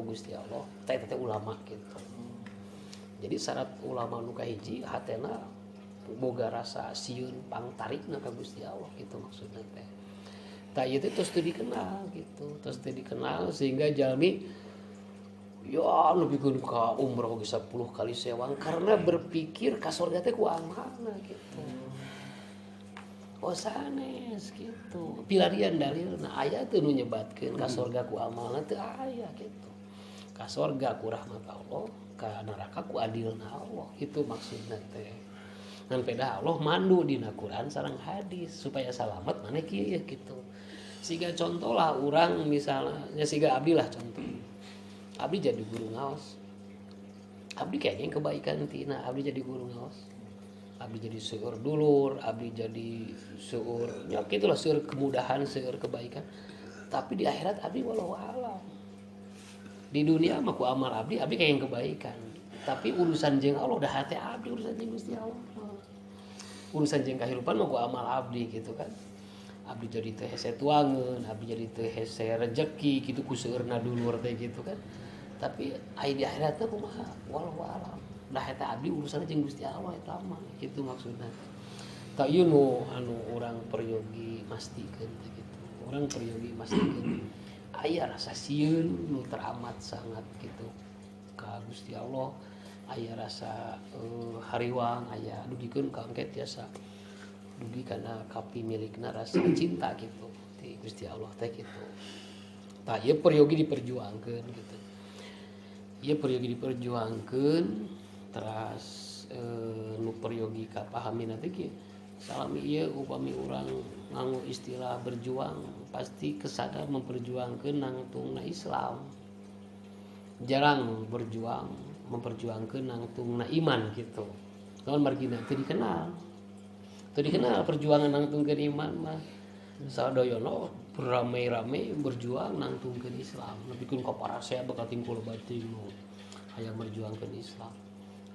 ku Gusti Allah teh eta teh ulama gitu. Jadi syarat ulama nu kahiji hatena boga rasa sieun pangtarikna ka Gusti Allah gitu maksudna teh. Tah ieu teh tos teu dikenal gitu, tos teu dikenal sehingga jalmi ya lebihkeun ka umroh ge 10 kali sewang karena berpikir ka surga teh ku amalna gitu. Oh sanes gitu. Pilarian dalilna aya teu nu nyebatkeun ka surga ku amalna teu aya gitu. Ka surga ku rahmat Allah, ka neraka ku adilna Allah gitu maksudna teh. Ngan peda Allah mandu dina Quran sareng hadis supaya salamet maneh kieu gitu. Siga contoh lah urang misalnya nya siga abdi lah contoh. Abdi jadi guru ngaos. Abdi kayaknya yang kebaikan tina abdi jadi guru ngaos. Abdi jadi seueur dulur, abdi jadi seueur ya gitulah seueur kemudahan, seueur kebaikan. Tapi di akhirat abdi wallahu alam. Di dunia mah ku amal abdi, abdi kayak yang kebaikan. Tapi urusan jeung Allah udah hati abdi urusan jeung Gusti Allah. Urusan jeung kahirupan mah ku amal abdi gitu kan. Abdi jadi teu hese tuangeun, abdi jadi teu hese rejeki gitu ku seueurna dulur teh gitu kan. Tapi ai di akhirat teh kumaha? Wallahu alam. Dah eta abdi urusanna jeung Gusti Allah eta mah gitu maksudna. Tah ieu nu anu urang peryogi mastikeun teh gitu. Urang peryogi mastikeun aya rasa sieun nu teramat sangat gitu ka Gusti Allah, aya rasa hariwang, aya dugikeun ka engke tiasa dugi kana kapimilikna rasa cinta gitu ti Gusti Allah teh gitu. Tah ieu peryogi diperjuangkeun gitu. Ieu peryogi diperjuangkeun teras nu peryogi kapahami teh kieu. Salami ieu upami urang nganggo istilah berjuang pasti kesada memperjuangkeun nangtungna Islam. Jarang berjuang memperjuangkeun nangtungna iman gitu. Lawan margina teu dikenal. Teu dikenal perjuangan nangtungkeun iman mah. Sadayana beramai-ramai berjuang nangtungkeun Islam. Nepikeun ka parasea bakal tingkul bating nu hayang berjuangkeun Islam.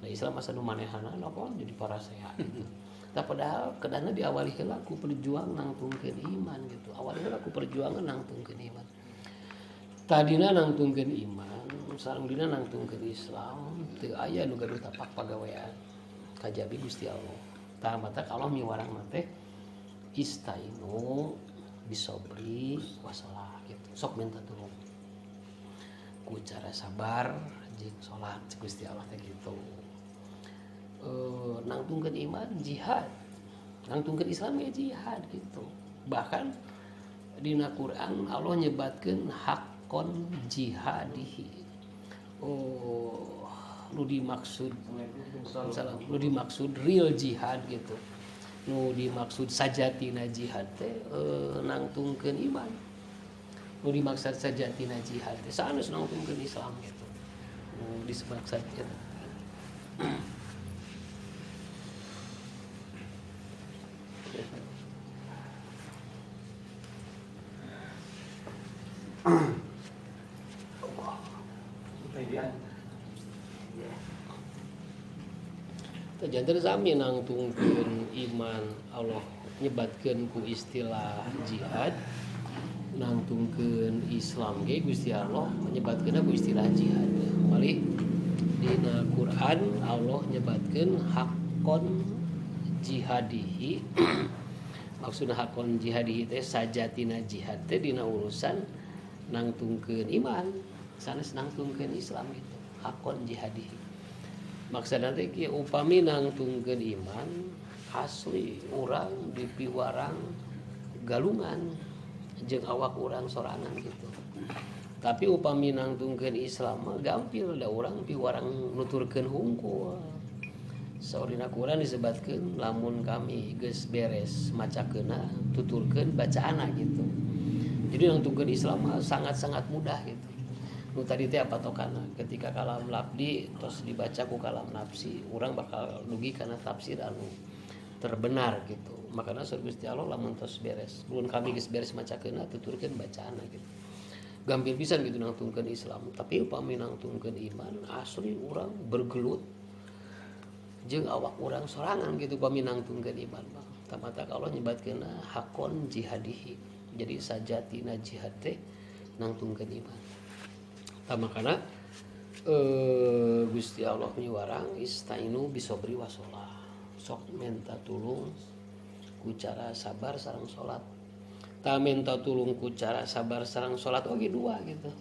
Nah Islam asa nu manehanana apa jadi parasea gitu. Tah padahal kedahna diawali heula ku perjuang nangtungkeun iman gitu. Awali heula ku perjuangan nangtungkeun iman. Tadina nangtungkeun iman, sareng dina nangtungkeun Islam, teu aya nu gaduh tapak pagawean kajabi Gusti Allah. Tah mata Allah miwarang teh istainu bisobri wasolah gitu. Sok minta tulung ku cara sabar jeung salat Gusti Allah teh gitu. Nangtungkeun iman jihad, nangtungkeun Islam ya jihad gitu. Bahkan dina Quran Allah nyebatkeun hakon jihadihi. Oh, nu dimaksud salam, nu dimaksud real jihad gitu. Nu dimaksud sajatina jihad teh nangtungkeun iman. Nu dimaksud sajatina jihad teh sanes nangtungkeun Islam gitu. Nu dimaksud gitu. Janten sami nangtungkeun iman Allah nyebatkeun ku istilah jihad, nangtungkeun Islam ge Gusti Allah nyebatkeun ku istilah jihad. Malih dina Quran Allah nyebatkeun hakon jihadihi. Maksudna hakon jihadihi teh sajatina jihad teh dina urusan nangtungkeun iman, sanes nangtungkeun Islam gitu. Hakon jihadihi. Maksudna teh kieu upami nangtungkeun iman asli urang dipiwarang galungan jeung awak urang sorangan gitu. Tapi upami nangtungkeun Islam mah gampil da urang piwarang nuturkeun hungkul. Saur dina Quran disebatkeun lamun kami geus beres macakeunna tuturkeun bacaanna gitu. Jadi nangtungkeun Islam mah sangat-sangat mudah gitu. Nu tadi teh patokanna ketika kalam labdi tos dibaca ku kalam nafsi urang bakal dugi kana tafsir anu terbenar gitu. Makana saur Gusti Allah lamun tos beres, mun kami geus beres macakeunna tuturkeun bacaanna gitu. Gampil pisan gitu nangtungkeun Islam, tapi upami nangtungkeun iman asli urang bergelut jeung awak urang sorangan gitu upami nangtungkeun iman mah. Tamata Allah nyebatkeunna hakon jihadihi. Jadi sajatina jihad teh nangtungkeun iman. Tah, makana Gusti Allah miwarang istainu bisobri wasolah, sok minta tulung ku cara sabar sareng salat. Tah, minta tulung ku cara sabar sareng salat oge dua gitu.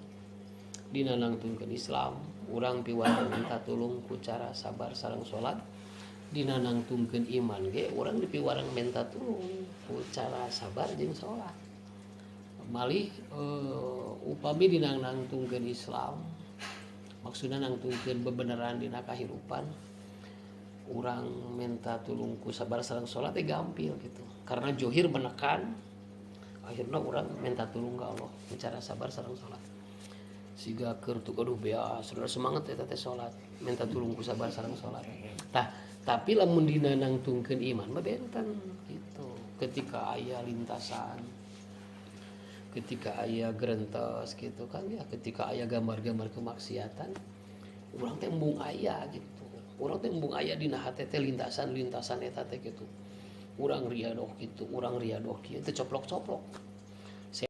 Dina nangtungkeun Islam urang piwarang minta tulung ku cara sabar sareng salat. Dina nangtungkeun iman ge urang dipiwarang minta tulung ku cara sabar jeung salat. Malih upami dina nangtungkeun Islam, maksudna nangtungkeun bebeneran dina kahirupan, urang minta tulung ku sabar sareng salat teh gampil gitu, karena johir menekan. Akhirnya urang minta tulung ke Allah cara sabar sareng salat, siga keur tuh, aduh, beas, saudara, semangat eta teh salat, minta tulung ku sabar sareng salat. Tah, tapi lamun dina nangtungkeun iman mah benten gitu. Ketika aya lintasan, ketika aya gerentes gitu kan ya, ketika aya gambar-gambar kemaksiatan, urang teh embung aya gitu, urang teh embung aya dina hate teh lintasan-lintasan eta teh gitu. Urang riadoh gitu, urang riadoh kieu teh coplok-coplok.